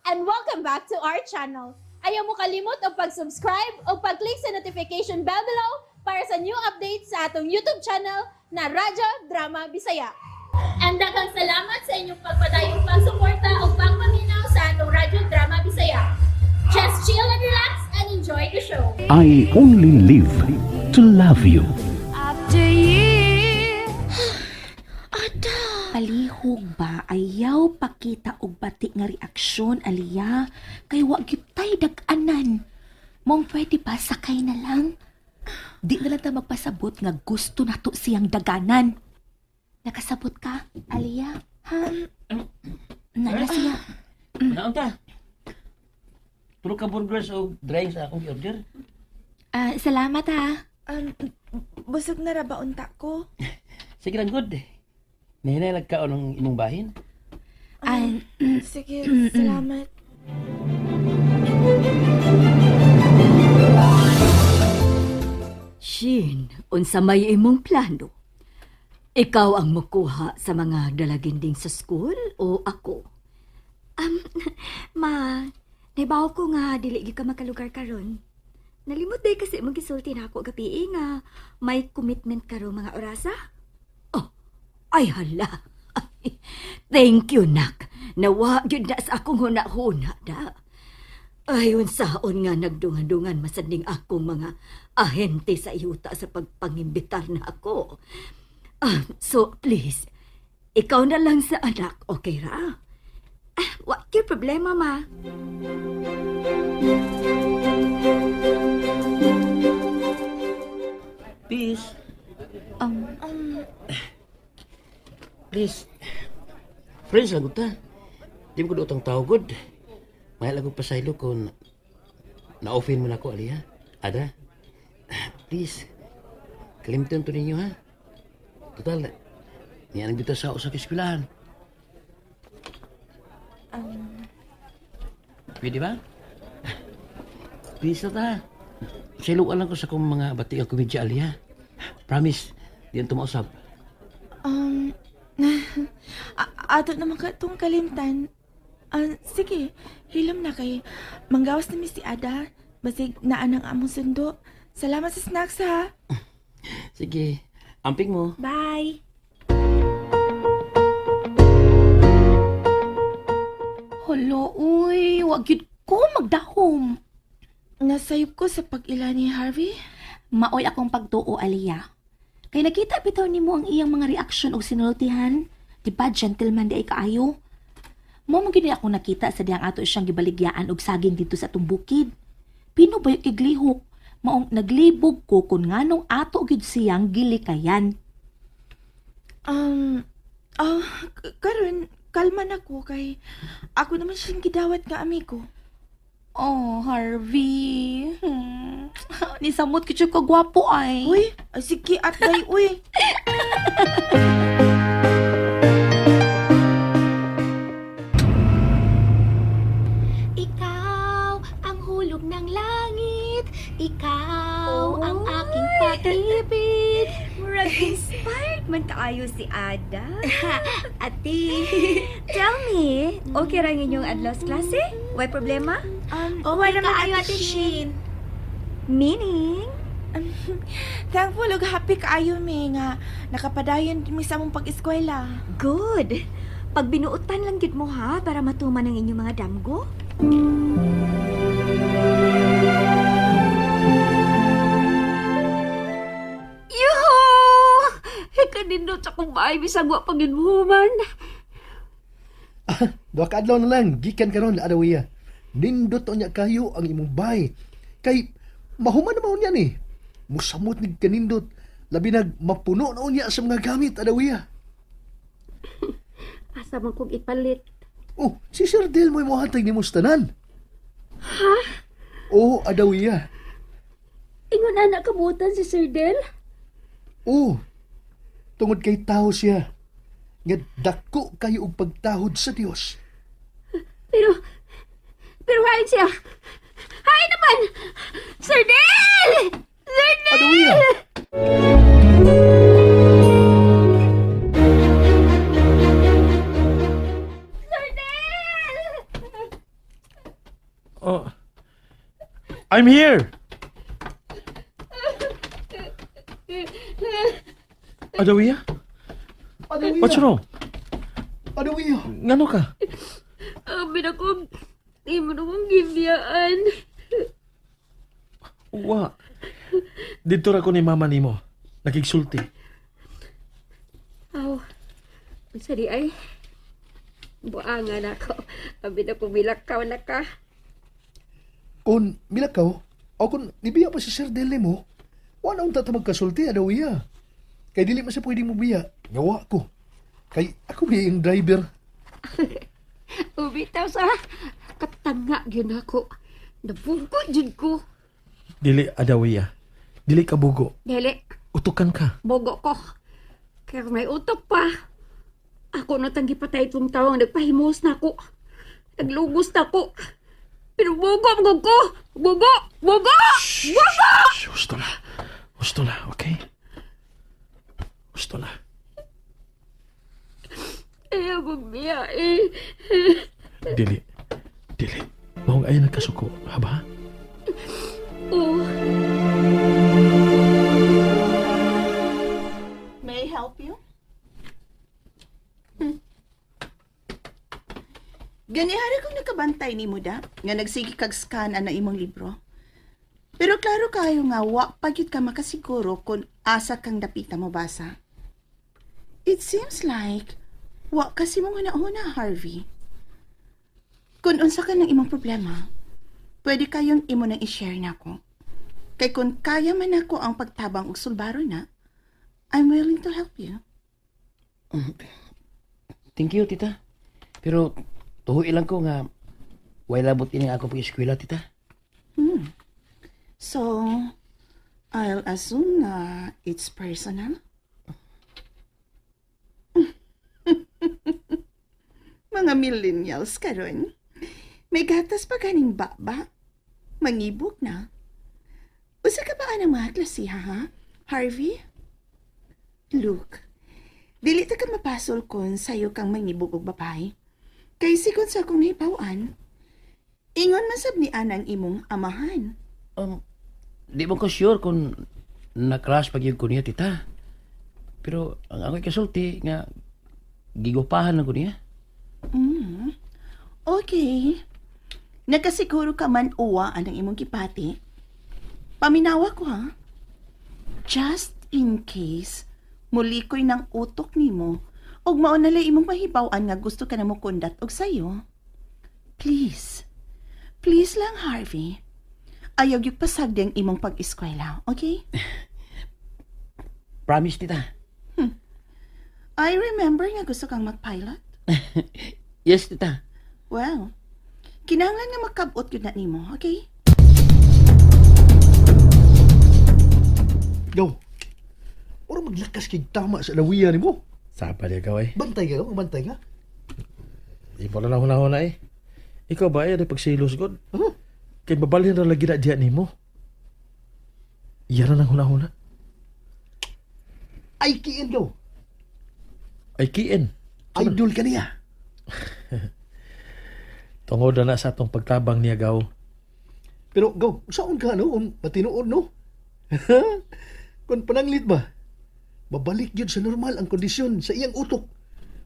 And welcome back to our channel. Ayaw mo kalimot og pag-subscribe o pag-click sa notification bell below para sa new updates sa atong YouTube channel na Radyo Drama Bisaya. And daghang salamat sa inyong pagpadayong pagsuporta o pagpaminaw sa atong Radyo Drama Bisaya. Just chill and relax and enjoy the show. I only live to love you. After years. Palihog ba ayaw pakita og bati nga reaksyon, Aliya, kay wa gyud tay dag-anan. Mong pwede ba sakay na lang? Di na lang ta magpasabot nga gusto nato siyang daganan. Nakasabot ka, Aliya? Ha? Nana siya. Naon ta? Tulo ka burgers o drinks akong i-order. Ah, salamat ha. Busog na ra ba unta ko? Sige lang, good. Nahinay nagkaon ng imong bahin. Ah, Sige, salamat. Shin, unsa may imong plano? Ikaw ang mukuha sa mga dalaginding sa school o ako? Ma, naibaw ko nga dili gyud ka makalugar karon. Nalimot day kasi mong gisulti na ako gabi nga may commitment karon mga orasa. Oh, ay hala. Ay, thank you, nak. Nawa gyud na sa akong huna-huna da. Ay, unsaon nga nagdungan-dungan masadning akong mga ahente sa yuta sa pagpangimbitar na ako. Ah, so, please, ikaw na lang sa anak, okay ra? Ah, wa gyud problema, ma. Peace. Please. Friends lang ta. Di mo ko utang tao, good. Mahal ako pasaylo kung na-offend mo na ako, Aliya. Ada. Please. Kalimtan to ninyo, ha? Total, niya nang sa sa eskwelahan. Pwede ba? Please na ta. Pasayloan lang ko sa akong mga bati ang komedya, Aliya. Promise, di ang tumausap. Ato naman ka itong kalimtan. Ah, sige, hilom na kay. Manggawas na mi si Ada. Basig naan ang among sundo. Salamat sa snacks ha. Sige, amping mo. Bye. Hala, uy, wa gyud ko magdahom. Nasayop ko sa pag-ila ni Harvey. Maoy akong pagtuo, Aliya. Kay nakita bitaw nimo ang iyang mga reaksyon og sinultihan. Di ba, gentleman di ay kaayo? Mo man gyud ni ako nakita sa diyang ato siyang gibaligyaan og saging dito sa atong bukid. Pino ba yung kiglihok? Maong naglibog ko kung nganong ato gyud siyang gilikayan. Ah, karon kalma na ko kay ako naman siyang gidawat nga amigo. Oh, Harvey. Nisamot kid siya kagwapo ay. Uy, ay sige atay, uy. Ikaw ang hulog ng langit. Ikaw ang aking pag-ibig. Murag inspired man kaayo si Ada. Ate. Tell me, okay ra ang inyong adlaw sa klase? Way problema? Okay naman, kaayo, Ate Ate Shin. Meaning? Thankful ug happy kaayo mi nga nakapadayon mi sa among pag-eskwela. Good. Pag binuotan lang gid mo ha para matuman ang inyong mga damgo. Yuhu! Kanindot sa akong bahay, bisag wa pag human. Duha ka adlaw na lang gikan karon Adawiya. Nindot unya kayo ang imong bay. Kay mahuman na unya ni. Musamot ni kanindot. Labi nag mapuno na unya sa mga gamit, Adawiya. Asa man kong ipalit. Oh, si Sir Del mo'y mohatag nimo sa tanan. Ha? Oh, Adawiya. Ingon ana kabutan si Sir Del. Oh, tungod kay tao siya. Nga dako kayo og pagtahod sa Dios. Pero, pero hain siya. Hain naman! Sir Del! Sir Del! Adawiya! Sir Del! I'm here! Adawiya? Adawiya. What's wrong? Adawiya. Ngano ka? Abi na ko, imo na kong gibiyaan. Wa. Dito ra ko ni mama nimo. Nakigsulti. Aw, unsa di ay? Buangan ako. Abi na ko milakaw na ka. Kung milakaw, o kung nibiya pa si Sir Dele mo, wala unta ta magkasulti, Adawiya. Kay dili man sa pwedeng mo biya. Ngawa ko. Kay ako biya yung driver. Ubitaw sa katanga gyud ako. Nabugo jud ko. Dili, Adawiya. Dili ka bugo. Dili, Utukan ka. bogo ko. Kaya may utok pa. Ako na tang gipatay itong tawang nagpahimos na ako. Naglugos na ako. Pero bugo mo ko! Bugo! Bugo! Bugo! Shh, husto na. Husto na, okay? Husto na. Ayaw magbiya eh. Dili. Dili. Maong ay nagkasuko, haba? Oh. May I help you? Ganihara kong nakabantay ni da, nga nagsige kag scan ana imong libro. Pero klaro kayo nga wa pa gyud ka makasiguro kung asa kang dapita mo basa. It seems like wa kasi mong huna-huna, Harvey. Kung unsa ka ng imong problema, pwede kayong imo nang i-share nako. Kay kung kaya man nako ang pagtabang og sulbaro na, I'm willing to help you. Thank you, tita. Pero tuhoy lang ko nga way labot ini ako pag-eskwela, tita. So, I'll assume na it's personal. Mga millennials karon. May gatas pa ganing baba. Mangibok na. Usa ka ba ang mga klasiha, ha? Harvey? Look, dili ta ka mapasol kon sayo kang mangibog og babae. Kay sigon sa akong nahibaw-an, ingon man sab ni anang imong amahan. Di mo ko sure kung na-crush pag yun ko niya, tita. Pero ang ako'y kasulti nga gigupahan lang ko niya. Okay. Nakasiguro ka man uwa ang imong gipati. Paminawa ko ha. Just in case, mulikoy ng utok nimo ug mao na lay imong mahibaw-an nga gusto ka na mo kundat og sayo. Please. Please lang, Harvey. Ayaw gyud pasagdi ang imong pag-eskwela, okay? Promise, tita. I remember nga gusto kang mag-pilot. Yes, tita. Well, kinahanglan nga makabot gyud na nimo, okay? Gaw. Ora maglakas kay tama sa Adawiya nimo. Sapa di ikaw eh. Bantay ka, gaw. Bantay ka. Imo na lang hunahuna eh. Ikaw ba ay pagsilos god? Huh? Kay babalhin ra lagi na diya nimo. Iya na nang hunahuna. Ay, kiin, gaw. Ay kiin. Idol ka niya. Tungod na na sa atong pagtabang niya gaw. Pero, gaw, saan ka, no? Kung matinuod, no? Kung pananglit ba, babalik yun sa normal ang kondisyon sa iyang utok.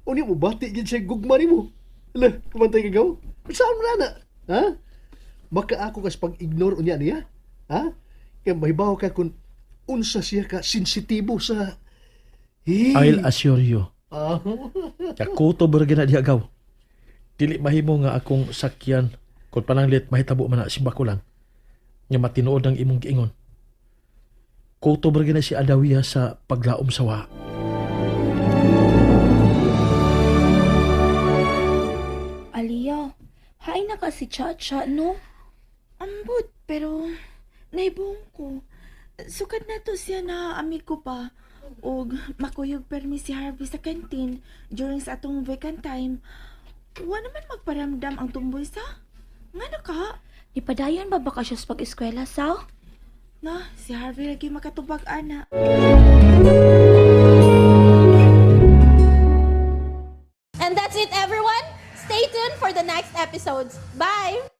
O niya, mubati yun siya gugma nimo. Ala, kumantay ka, gaw? Saan mo na, na? Ha? Maka ako kas pag-ignore unya niya? Ha? Kaya mahibaw ka kung unsa siya ka sensitibo sa... Hey. I'll assure you. Ah. Kakuto ba na diya gaw? Dili mahimo nga akong sakyan kung pananglit mahitabo man na simba ko lang nga matinuod ang imong giingon. Kuto ba na si Adawiya sa paglaom sa wa. Aliyah, hain na ka si Chacha, no? Ambot, pero naibong ko. Sukad na to siya na amigo pa. Og makuyog permi si Harvey sa canteen during sa atong vacant time. Wa naman magparamdam ang tumboy sa. Ngano ka? Nipadayon ba ba ka siya sa pag-eskwela, sa? Na, si Harvey lagi makatubag ana. And that's it, everyone. Stay tuned for the next episodes. Bye!